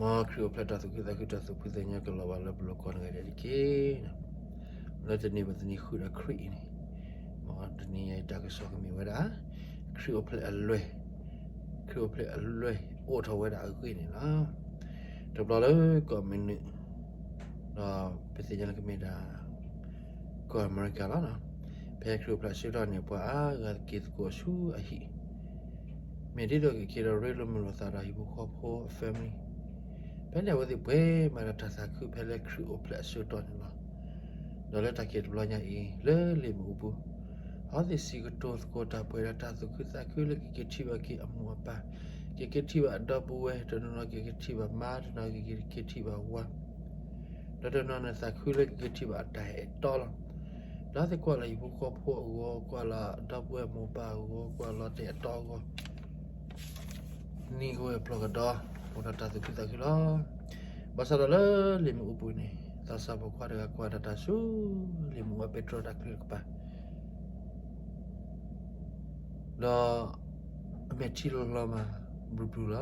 မ်ခရံာ်အိၣ်ဖျဲၣ်တၢ်သူၣ်ခုသးခုတၢ်သူၣ်ဖှံသးညီကလီၤဘၣ်လၢပလိၤကိးဂၤဒဲးတက့ၢ်. လၢတနံၤဘၣ်တနံၤဃုာ်ဒီးခရံာ်အံၤန့ၣ်, မ်တနံၤအံၤတၢ်ကစီၣ်ကမ့ၢ်ဝဲဒၣ်, ခရံာ်အိၣ်ဖျဲၣ်အလွဲၢ်, ခရံာ်အိၣ်ဖျဲၣ်အလွဲၢ်အိၣ်ထီၣ်ဝဲဒၣ်အဂ့ၢ်န့ၣ်လီၤ. တဘျီလၢကီၢ်မနုၤ, ဒီးပသ့ၣ်ညါလၢကမ့ၢ်ဒၣ် ကီၢ်အမဲရကၤလီၤ. ဖဲခရံာ်အိၣ်ဖျဲၣ်အဆၢကတီၢ်န့ၣ် ပှၤအါဂၤက့ၤသကိးဆူအဟံၣ်, မ့ၢ်ဒ်သိးကက့ၤဒီးရ့လိာ်မုာ်လိာ်သးဒီးဟံၣ်ဖိဃီဖိအ family, ဖဲန့ၣ်အဝဲသ့ၣ်ပှဲၤမးဒီးတၢ်သးခုဖဲလၢခရံာ်အိၣ်ဖျဲၣ်အဆၢကတီၢ်န့ၣ်လီၤ. ဒီးလၢတၢ်က့ၤတဘျီညါအံၤ လၢလံာ်မ့ၣ်အူပူၤ, အဝဲသ့ၣ်စံးကတိၤသကိးတၢ်ပှဲၤဒီးတၢ်သူၣ်ခုသးခုလၢကက့ၤထံၣ်ဘၣ်က့ၤအမိၢ်အပၢ်, ကက့ၤထံၣ်ဘၣ်အဒီပုၢ်ဝဲၢ်, တနီၤနီၤကက့ၤထံၣ်ဘၣ်မါ, တနီၤကက့ၤထံၣ်ဘၣ်ဝၤ, ဒီးတနီၤန့ၣ်သးခုလၢကက့ၤထံၣ်ဘၣ်အတၢ်အဲၣ်တီလီၤ. ဒီးသ့ၣ်ကွၢ်လီၤဟံၣ်ဖိဃီဖိအဂီၢ်, ကွၢ်လီၤဒီပုၢ်ဝဲၢ်မိၢ်ပၢ်အဂီၢ်, ကွၢ်လီၤတၢ်အဲၣ်တီအဂီၢ်, နံၤကဝဲၤဖျိးကဒီး, အိၣ်ဒီးတၢ်သူၣ်ခုသးခုလီၤ. ဘၣ်ဆၣ်ဒီးလၢလံာ်မ့ၣ်အူပူၤန့ၣ် သးစၢ်ဖိခွါတဂၤကွၢ်ဒီးတၢ်ဆူ လံာ်မ့ၣ်အူအပဲတြီတၢ်ချၢတကပၤ ဒီးအမဲာ်ထံလီၤလီၤမး ဘျုးဘျုးလီၤ.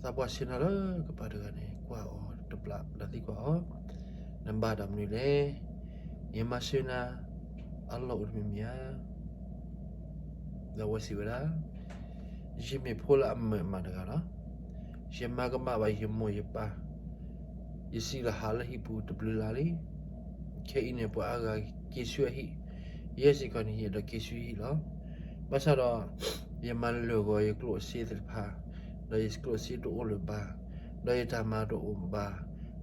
သးပှၢ်ဆ့ၣ်နီၤလၢကပၤတဂၤန့ၣ် ကွၢ်အီၤတဘျီဒီးသံကွၢ်အီၤ, နဘါတၢ်မနုၤလဲၣ်, ယမၤစၢၤနၤအလီၢ်အိၣ်တမံၤမံၤဧါ. ဒီးအဝဲစံးဝဲဒၣ်, ယမ့ၢ်ဖိလၢအမၢၢ်မးတဂၤလီၤ. ယမၤကမၣ်ဘၣ်ယမိၢ်ယပၢ်, ယစံးလီၤဟးလၢဟံၣ်ပူၤတဘျုးလါလံ. ခဲအံၤန့ၣ် ပှၤအါဂၤက့ၤဆူအဟံၣ်, ယဲစ့ၢ်ကီးန့ၣ် ယအဲၣ်ဒိးက့ၤဆူယဟံၣ်လီၤ. ဘၣ်ဆၣ်ဒီး ယမၤလၢာ်ဂီၤယကျိၣ်စ့သ့ၣ်တဖၣ်, ဒီးယကျိၣ်စ့တအိၣ်လၢၤဘၣ်, ဒီးယတၢ်မၤတအိၣ်ဘၣ်,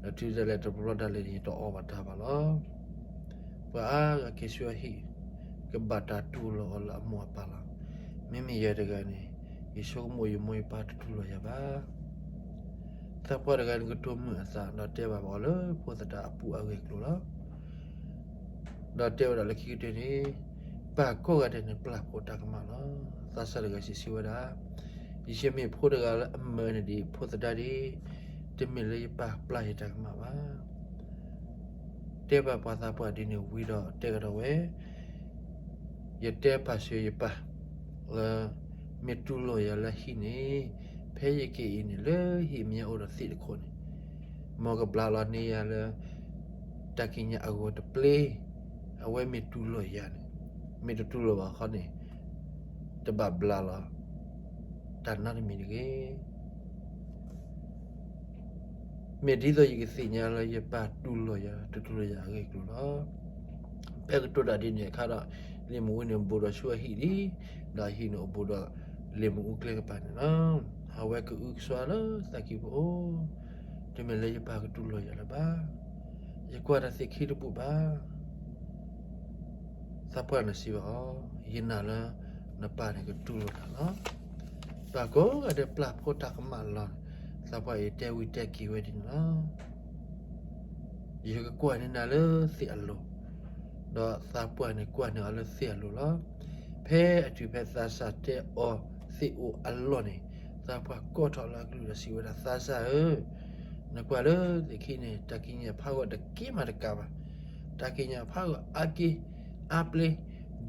ဒီးတုၤဒၣ်လဲာ်တဘျီဒၣ်လဲာ်န့ၣ် ယတအီဘၣ်တၢ်ဘၣ်လီၤ. ပှၤအါဂၤက့ၤဆူအဟံၣ်, ကဘၣ်တၢ်တူၢ်လိာ်အီၤလၢအမိၢ်အပၢ်လီၤ. မ့မ့ၢ်ယၤတဂၤန့ၣ်, ယဆိကမိၣ်ယမိၢ်ယပၢ်တတူၢ်လိာ်ယၤဘၣ်. သးပှၢ်တဂၤန့ၣ်ကတိၤမုာ်အသး ဒီးတဲဘၣ်အီၤလၢဖိသဒါအပူၤအဂ့ၢ်အကျိၤလီၤ. ဒီးတဲဝဲဒၣ်လၢခံကတၢၢ်န့ၣ်, ပၢ်ကိးဂၤဒဲးန့ၣ် ပျၢ်ဖိတၢ်ကမၣ်လီၤ. သးစၢ်တဂၤစံးဆၢဝဲဒၣ်, ယမ့ၢ်ဖိတဂၤလၢအမၢန့ၣ်ဒံးဖိသဒါဒံး, တမ့ၢ်လၢယပၢ်ပျၢ်ယတၢ်ကမၣ်ဘၣ်. တဲဘၣ်ပှၤသးပှၢ်ဒ်န့ၣ်ဝံၤဒီးတဲကဒီးဝဲ, ယတဲပာ်စၢၤယပၢ်လၢ မ့ၢ်တူၢ်လိာ်ယၤလၢဟံၣ်န့ၣ်, ဖဲယက့ၤအံၤန့ၣ် လၢဟံၣ်မဲာ်ညါအိၣ်ဒီးသ့ၣ်တခိၣ်န့ၣ်, မ်ကဘျါလီၤန့ၢ်ယၤလၢ တၢ်ကံးညာ်အဂီၤတပျ့ၤ, အဝဲမ့ၢ်တူၢ်လိာ်ယၤန့ၣ်, မ့ၢ်တတူၢ်လိာ်ဘၣ်ခီန့ၣ်, တဘၣ်ဘျါလီၤ တၢ်နီတမံၤတဂ့ၤ. မ့ၢ်ဒ်သိးယကသ့ၣ်ညါလၢယပၢ်တူၢ်လိာ်ယၤတတူၢ်လိာ်ယၤအဂ့ၢ်အကျိၤလီၤ. ဖဲကတိၤတၢ်ဒ်န့ၣ်အခါဒီး, လံာ်မ့ၣ်အူန့ၣ်ဘူးဒီးဆူအဟံၣ်လံ, ဒီးအဟံၣ်န့ၣ်အိၣ်ဘူးဒီးလံာ်မ့ၣ်အူကျဲကပၤန့ၣ်လီၤ. အဝဲကအုကစွါလၢသးကံၢ်ပူၤအိၣ်, တမ့ၢ်လၢယပၢ်ကတူၢ်လိာ်ယၤလၢၤဘၣ်. ယကွၢ်တၢ်သ့ၣ်ခံတပူၤဘၣ်. သးပှၢ်န့ၣ်စံးဘၣ်အီၤ, ယနာ်လၢနပၢ်န့ၣ်ကတူၢ်လိာ်နၤလီၤ. ပၢ်ကိးဂၤဒဲးပျၢ်ဖိတၢ်ကမၣ်လီၤ. သးပှၢ်အံၤတဲဝံၤတဲက့ၤဝဲဒ်န့ၣ်လီၤ. ယကကွၢ်န့ၢ်နၤလၢသ့ၣ်အလိၤ, ဒီးသးပှၢ်န့ၣ်ကွၢ်န့ၢ်အီၤလၢသ့ၣ်အလိၤလီၤ. ဖဲအတုၤဖဲသးစၢ်တဲအီၤသ့ၣ်အိၣ်အလီၢ်န့ၣ်, သးပှၢ်ကိးထီၣ်လၢအကလုၢ်ဒီးစံးဝဲဒၣ်, သးစၢ်ဧၢ, နကွၢ်လၢသ့ၣ်ခံန့ၣ် တၢ်ကံးညာ်ဖးဂီၤတက့ၢ်မးတကးဘၣ်. တၢ်ကံးညာ်ဖးဂီၤအါက့အါပျ့ၤ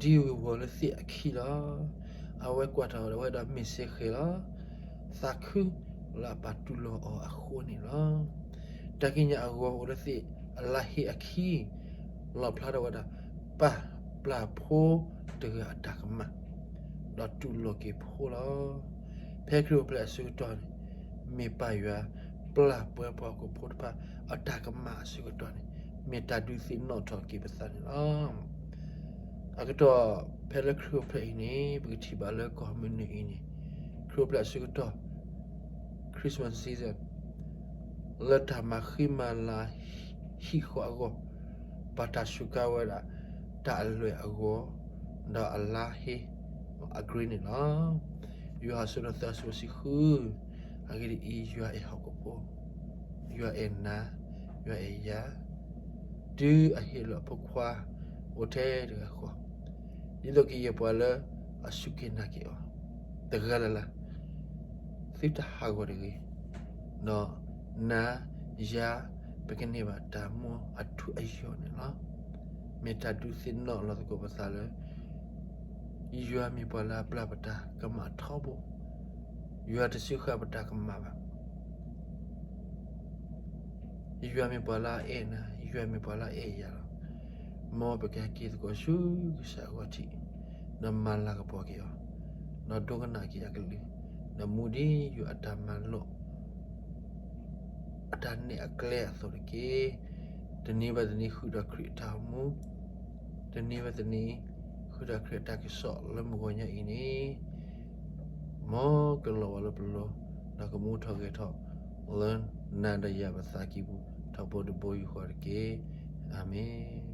ဒံဝ့ၤဝီၤလၢသ့ၣ်အခံလီၤ. အဝဲကွၢ်ထီၣ်ဝဲဒီးမ့ၢ်စ့ဃဲၤလီၤ. သးခုလၢအပၢ်တူၢ်လိာ်အီၤအဃိန့ၣ်လီၤ. တၢ်ကံးညာ်အဂီၤအိၣ်လၢသ့ၣ်အလါဟ့အခံ, လီၣ်ဖျါထီၣ်ဝဲဒၣ် ပၢ်ပျၢ်ဖိတဂၤအတၢ်ကမၣ်, ဒီးတူၢ်လိာ်က့ၤဖိလီၤ. ဖဲခရံာ်အိၣ်ဖျဲၣ်အဆၢကတီၢ်န့ၣ်, မ့ၢ်ပၢ်ယွၤပျၢ်ပှၤဟီၣ်ခိၣ်ဖိတဖၣ်အတၢ်ကမၣ်အဆၢကတီၢ်န့ၣ်, မ့ၢ်တၢ်ဒုးသ့ၣ်နီၣ်ထီၣ်က့ၤပသးန့ၣ်လီၤ. အကတီၢ်ဖဲလၢခရံာ်အိၣ်ဖျဲၣ်အံၤန့ၣ်, ပကထံၣ်ဘၣ်လၢကီၢ်မုၢ်နုာ်အံၤန့ၣ်, ခရံာ်အိၣ်ဖျဲၣ်အဆၢကတီၢ် Christmas season လၢတၢ်မၤဃံမၤလၤဟံၣ်ဃီအဂီၢ်, ဘၣ်တၢ်စူးကါဝဲဒၣ်တၢ်အလွဲၢ်အဂီၢ်, ဒီးအလါဟ့အgreenန့ၣ်လီၤ. ယိၤဟၣ်အဆၢဒိၣ်သၢအဆၢဖိတဆံဃု, အဂ့ၢ်ဒ်အံၤ, ယွၤအဲၣ်ဟီၣ်ခိၣ်ဖိ, ယွၤအဲၣ်နၤ, ယွၤအဲၣ်ယၤ, တုၤအဟ့ၣ်လီၤအဖိခွါအိၣ်ထဲတဂၤဃီ, ဒ်သိးကယဲၢ်ပှၤလၢအစူၢ်က့ၤနာ်က့ၤအီၤ တဂၤလၢ်လၢ် သုတဟးဂီၤတဂ့ၤ, ဒီးနၤယၤ ပကန့ၢ်ဘၣ်တၢ်မူအထူအယိာ်န့ၣ်လီၤ. မ့ၢ်တၢ်ဒုးသ့ၣ်နီၣ်လီၤသကိးပသးလၢ ယွၤမ့ၢ်ပှၤလၢအပျၢ်ပတၢ်ကမၣ်ထီဘိ, ယွၤတစၢဃာ်ပတၢ်ကမၣ်ဘၣ်. ယွၤမ့ၢ်ပှၤလၢအအဲၣ်နၤ, ယွၤမ့ၢ်ပှၤလၢအအဲၣ်ယၤလီၤ. မ်ပကဟဲက့ၤသကိးဆူကစၢ်အဂီၢ်ထံး, ဒီးမၤလၤကပီၤက့ၤအီၤ, ဒီးဒိကနၣ်က့ၤအကလုၢ်, ဒီးမူဒ်ယွၤအတၢ်မၤလိာ် အတၢ်နဲၣ်အကျဲအသိးတက့ၢ်. တနံၤဘၣ်တနံၤဃုာ်ဒီးခရံာ်အတၢ်အိၣ်မူ, တနံၤဘၣ်တနံၤဃုာ်ဒီးခရံာ်အတၢ်ကစီၣ်လၢမုၢ်ဂီၤညါအံၤန့ၣ်, မ်ကလီၤဝဲလၢပလိၤ, ဒီးကမူထီၣ်ဂဲၤထီၣ် လၢနၤဒီးယၤပသးကံၢ်ပူၤ ထီဘိတဘိယူၢ်ဃီတက့ၢ်. အၤမ့ၣ်.